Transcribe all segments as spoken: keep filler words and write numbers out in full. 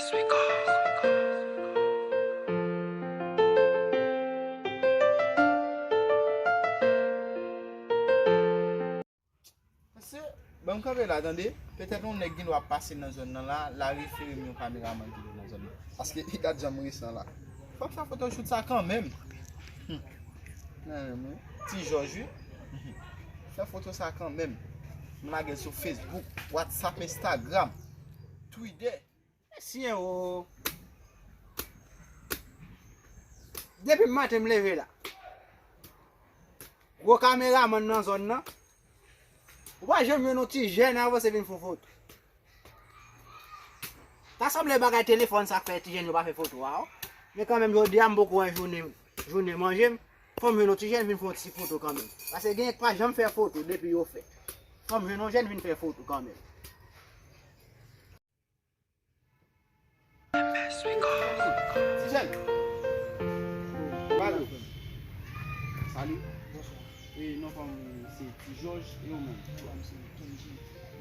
Mesye, ban m kanpe la, tande. Petèt yon nèg gen dwa ap pase nan zòn nan la, l a refere m yon kameramann ki nan zòn nan. Paske, gad jan m resan la. Fò m fè photoshoot sa kanmenm. Hmm. Nan menm, wi. Ti Jòj, wi. Fè foto sa kanmenm. M lage l sou Facebook, WhatsApp, Instagram, Twitter. Mèsi, o. Depi maten m leve la. Gwo kameramann nan zòn nan. Ou pa janm jwenn yon ti jèn avanse vin fè foto. Ta sanble bagay telefòn sa k fè ti jèn yo pa fè foto a, o. Men kanmenm, jodi a, m poko wè jounen, jounen manje m. Fò m jwenn yon ti jèn vin fè yon ti foto kanmenm. Paske gen k pa janm fè foto depi yo fèt. Fò m jwenn yon jèn vin fè foto kanmenm. Ti jèn. Balo. Salut. E non pa m se Ti Jòj, e ou menm?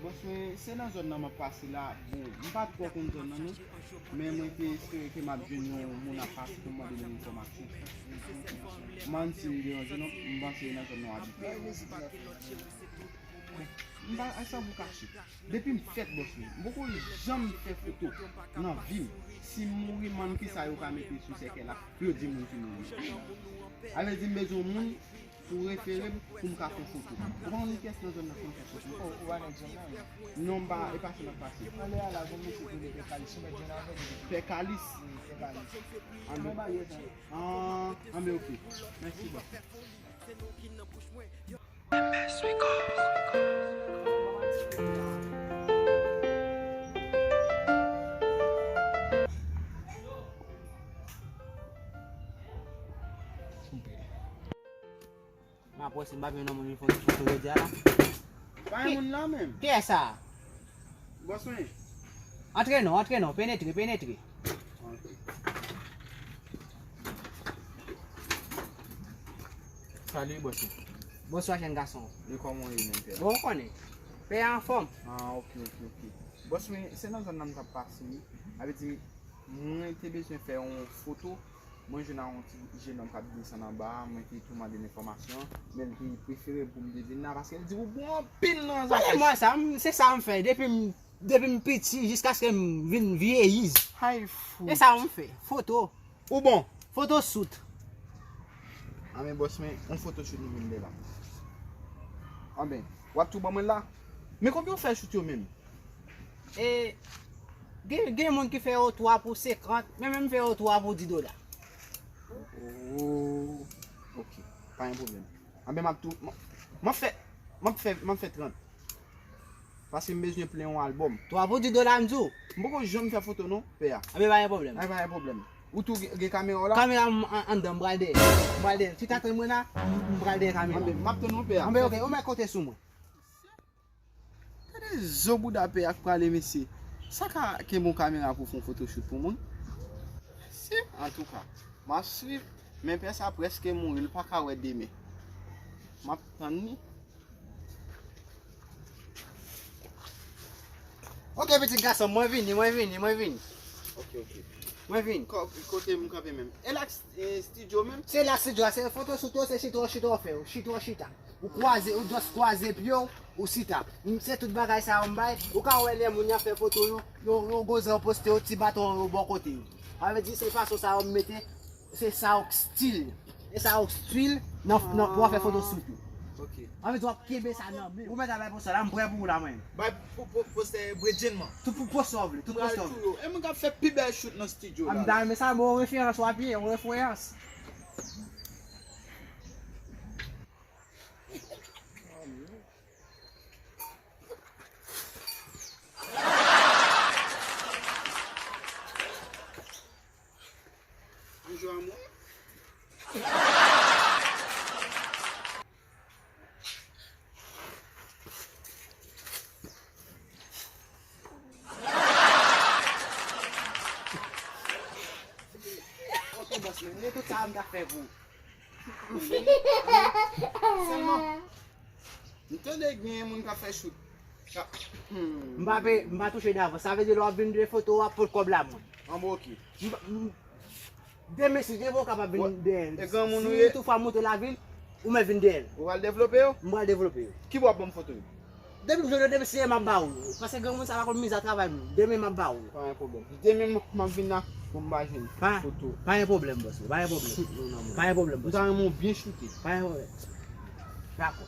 Bòs mwen, se nan zòn nan m ap pase la. Bon, m pa twò konn zòn nan non. Men mwen te espere ke m ap jwenn yon moun ap pase pou mande m enfòmasyon. M ann si m deranje non, m panse nan zòn nan w abite. M pa, a sa pou kache. Depi m fèt, bòs mwen, m poko janm fè foto nan vi m. Si m mouri, m ann kisa yo ka mete sou sèkèy la pou yo di moun ki mouri. A vle di m bezwen yon moun pou refere m pou m ka fè foto. Ou pa konn kiyès nan zòn nan konn fè foto? O, ou pa nèg zòn nan, wi. Non, m pa, e pase m ap pase. Anlè a la, gon mesye ki rele Pè Kalis, ou mèt jwenn avè l. Pè Kalis? Wi, Pè Kalis. Anlè. An, anben, oke. Mèsi, bòs. M ap wè si m pa jwenn yon moun vin fè yon ti foto jodi a la. Pa gen moun la menm. Kiyès sa? Bòs mwen. Antre non, antre non, penetre, penetre. Antre. Salut, bòs mwen. Bonswa, jèn gason. E kòman w ye, menm pè? Bon, ou konnen. Pè a anfòm. Ah, ok, ok, ok. Bòs mwen, se nan zòn nan m t ap pase, wi. Sa vle di, mwen te bezwen fè yon foto. Mwen jwenn ak yon ti jennonm k ap desann anba a, mwen te tou mande l enfòmasyon, men l te prefere pou m te vin la, paske l di ou bon anpil nan zafè. Pale mwen sa, m, se sa m fè, depi m, depi m piti, jiskaske m vin vyeyiz. Ay, fout. E sa m fè, foto. Ou bon? Foto shoot. Anben, bòs mwen, yon foto shoot nou vin fè la. Anben, w ap tou ban mwen la? Men konbyen w fè shoot yo menm? E, gen, gen moun ki fè yo twa pou senkant, men menm fè yo twa pou di dola. Oh, ok. Pa gen pwoblèm. Anben, m ap tou, m, m ap fè, m ap fè, m ap fè trant. Paske m bezwen plen yon albòm. Twa pou di dola, m di w. M poko janm fè foto non, pè a. Anben, pa gen pwoblèm. Anben, pa gen pwoblèm. Ou tou gen, gen kamera w la? Kamera m an, anndan, m pral dèyè. M pral dèyè. Ti tann mwen la, m pral dèyè kamera. Anben, m ap tann ou, pè a. Anben, ok, ou mèt konte sou mwen. Gade zo bouda pè a k prale, mesye. Sa ka kenbe yon kamera pou fè yon photoshoot pou moun? Mesye, antouka, m ap swiv, men pè sa prèske mouri, li pa ka wè demen. M ap tann li. Ok, pitit gason, mwen vini, mwen vini, mwen vini. Ok, ok. Mwen vini. Ko-, kote m kanpe menm? E la k, e, studio menm? Se la studio a, se photoshoot yo, se chita w chita w fè yo, chita w chita. Ou kwaze, ou just kwaze pye w, ou chita. Se tout bagay sa yo m bay. Ou ka wè lè moun y ap fè foto yo, yo, yo goze yo poste yo, ti baton yo bò kote yo. Sa vle di se fason sa yo m mete, se sa yo k stil. E sa yo k stil nan, nan pou w fè photoshoot yo. Ok. Sa vle di w ap kenbe sa nan men w. Ou mèt al bay poste la, m prè pou ou la mwen. Bay pou, pou, poste Bredjenn man. Tout pou poste w vle, tout poste w vle. E moun k ap fè pi bèl shoot nan studio la. M ta renmen sa, bon, referans w ap ye, yon referans. Bonjou, amou. Ok, bòs mwen, men tout sa a m ta fè pou ou. Sèlman, m tande gen moun k ap fè shoot. K ap, hmm. M pa pe, m pa touche davans. Sa vle di lè w ap vin de foto, w ap pot kòb la mwen. An bon, ok. M pa- m- Demen, si Dye vle, ou kapab vin dèyè l. E granmoun ou ye? Si toutfwa m moute lavil, ou mèt vin dèyè l. Ou pral devlope yo? M pral devlope yo. Ki bò w ap ban m foto yo? Depi m jwenn yo, depi si m ap ba ou yo. Paske granmoun sa pa konn miza travay moun. Demen m ap ba ou yo. Pa gen pwoblèm. Demen m ap vin la pou m ba jwenn foto. Pa gen pwoblèm, bòs. Pa gen pwoblèm. Shoot nou nan men. Pa gen pwoblèm, bòs. M ta renmen w byen shoote. Pa gen pwoblèm. Dakò.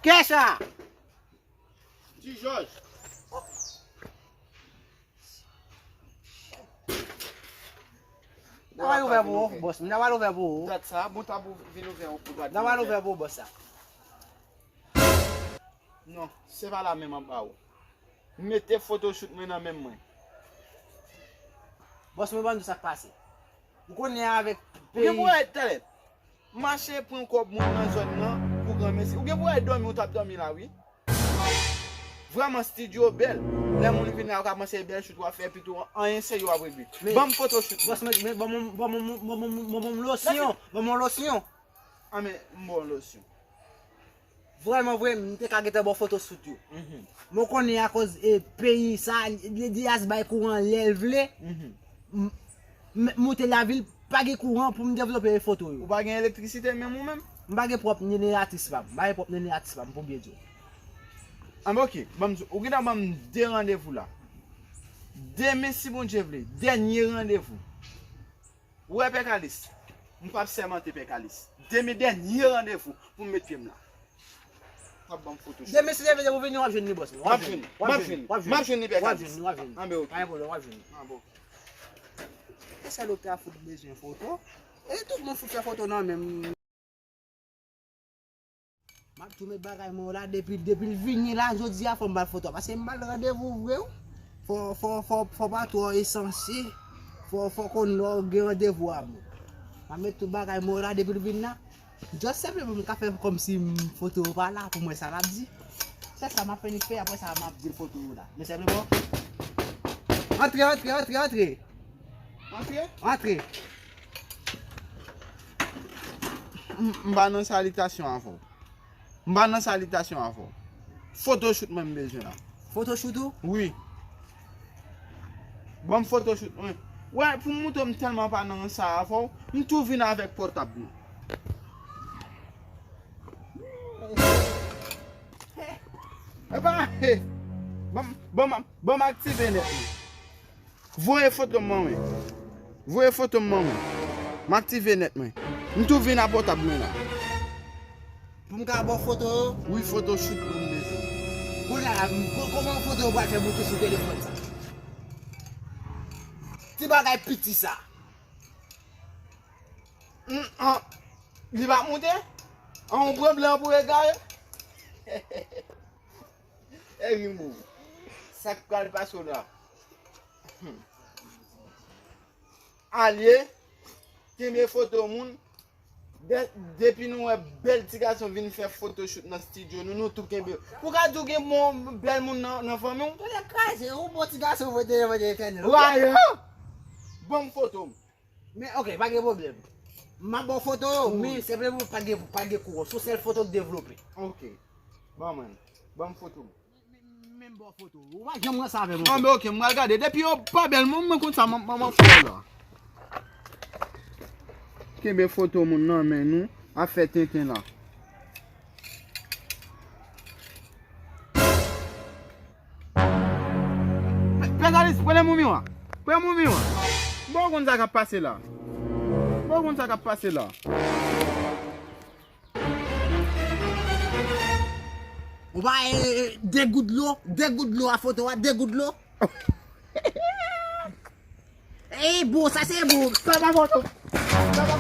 Kèsa? Ti Jòj. N a pral ouvè pou ou, bòs. N a pral ouvè pou ou. Dat sa, bon, ta pou vin ouvè yon pou gad. N a pral ouvè pou ou, bòs la. Non, se pa la menm anba ou. Mete photoshoot mwen nan men mwen. Bòs, mwen ban nou sa k pase. Ou konnen avèk peyi. Ou gen pou wè talè. Mache pran kòb moun nan zòn nan pou granmesi. Ou gen pou wè dòmi ou t ap dòmi la, wi. Vrèman, studio bèl. Lè moun vin la, yo ka panse e bèl shoot w ap fè, epi tou, anyen serye w ap regle. Ban m photoshoot. Bòs, men, men, ban m, ban m, ban m, ban m losyon. Ban m losyon. An, men, m ba w losyon. Vrèman vre, m te ka gentan ba w photoshoot yo. Men w konnen akoz e peyi sa, Diaz bay kouran lè l vle. M, m moute lavil, pa gen kouran pou m devlope foto yo. Ou pa gen elektrisite menm ou menm? M pa gen pwòp jeneratris pa m. M pa gen pwòp jeneratris pa m pou byen di w. An, ok, ban m di w, ou gentan ban m de randevou la. Demen, si Bondye vle, dènye randevou. Ou wè, Pè Kalis, m p ap sèmante, Pè Kalis. Demen, dènye randevou pou m met pye m la. W ap ban m foto. Demen, si Dye vle, ou vini, w ap jwenn li, bòs. W ap jwenn li. M ap jwenn li, Pè Kalis. W ap jwenn li, w ap jwenn li. An, ben, ok. Pa gen pwoblèm, w ap jwenn li. An, bon. Èske Lopta fout bezwen foto? E tout moun fout fè foto nan menm. M ap tou met bagay mwen yo la depi, depi l vini la, jodi a fò m ba l foto a. Paske m ba l randevou vre, wi. Fò, fò, fò, fò pa twò esanse. Fò, fò konn lè w gen randevou a, bro. M ap met tout bagay mwen yo la depi l vin la. Just senpleman m ka fè kòmsi m foto yo pa la pou m wè sa l ap di. Se sa m ap fini fè, apre sa m ap di l foto yo la. Men senpleman. Antre, antre, antre, antre. Antre? Antre. M, m pa nan salitasyon avè w. M pa nan salitasyon avè w. Photoshoot mwen m bezwen la. Photoshoot ou? Wi. Ban m photoshoot mwen. Wè, pou m montre w m tèlman pa nan sa avè w, m tou vin avèk pòtab mwen. Epa, he. Ban m, ban m, ban m aktive nèt mwen. Voye foto m ban mwen. Voye foto m ban mwen. M aktive nèt mwen. M tou vin a pòtab mwen la. Pou m ka ba w foto yo? Wi, photoshoot mwen m bezwen. Kounye a la, m, ko-, kòman foto yo pral fè moute sou telefòn sa? Ti bagay piti sa. Mm, an, li pa moute? An, ou pran blan pou egare? E rimou. Sa k pral pase w la? Hmm. Alye, kenbe foto moun. De-, depi nou wè bèl ti gason vin fè photoshoot nan studio nou, nou tou kenbe. Ou ka di w gen bon bèl moun nan, nan fanmi w? Tande kraze, ou bon ti gason vote, vote etènèl. Waya! Ban m foto m. Men, ok, pa gen pwoblèm. M ap ba w foto yo, men senpleman pa gen, pa gen kouran. Se yon sèl foto k devlope. Ok. Ban mwen. Ban m foto m. Men m ba w foto. Ou pa janm ranse avè m ankò. An, men ok, m pral gade. Depi yo pa bèl, mwen, mwen konn sa, man, man, man fè la. Kenbe foto moun nan men nou, ap fè tenten la. Pè, Pè Kalis, pran men w miwa. Pran men w miwa. Bon, ou konn sa k ap pase la. Bon, ou konn sa k ap pase la. Ou pa, e, e, de gout dlo, de gout dlo a foto a, de gout dlo. Ey, bon, sa se bon. Sa pa foto. Sa pa